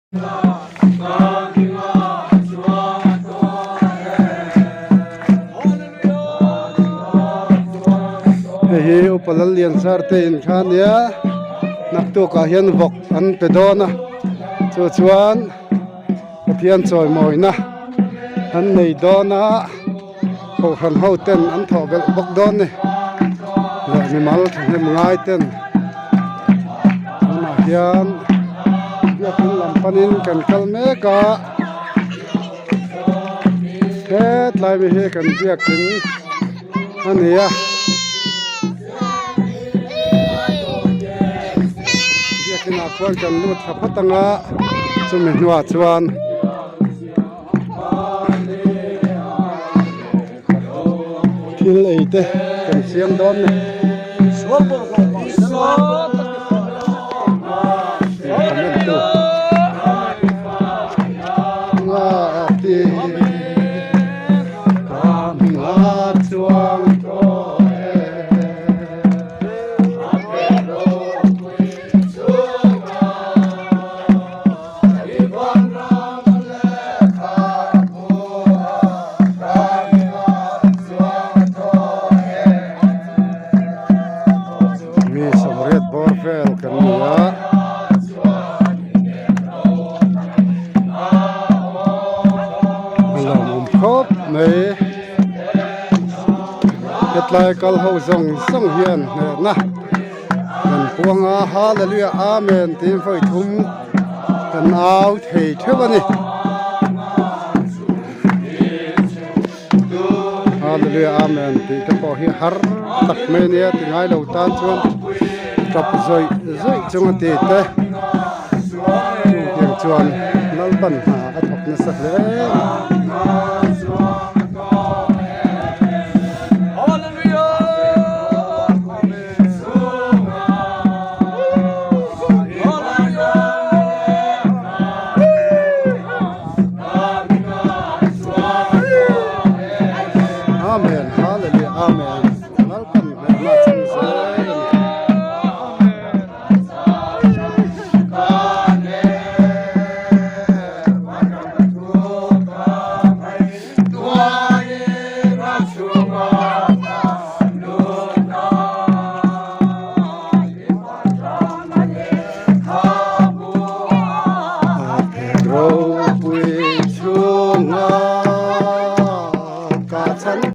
Hei hi upa Lallianzar te in kha ania naktuk ah hian vawk an pe dawn a chu chuan Pathian chawimawina an nei dawn a kohhran ho ten an thawh belh bawk dawn a ni leh mimal thahnem ngai ten tunah hian biakin lam panin kan kal mek a hetlai mi hi kan biakin a ni a biakin ah khuan kan lut thla phawt ang a chumi hnuah chuan. Thil ei te kan siam dawn a ni. Mi sawmriat bawr vel kan ni a. A lawmawm khawp mai. Hetlai kal ho zawng zawng hian hnehna kan puang a Hallelujah Amen tiin vawi thum kan au thei theuh a ni. Hallelujah Amen tih te pawh hi har tak mai a nia ti ngai lo tan chuan tap zawih zawih chunga ti te chutiang chuan Lalpan hna a thawk nasa hle.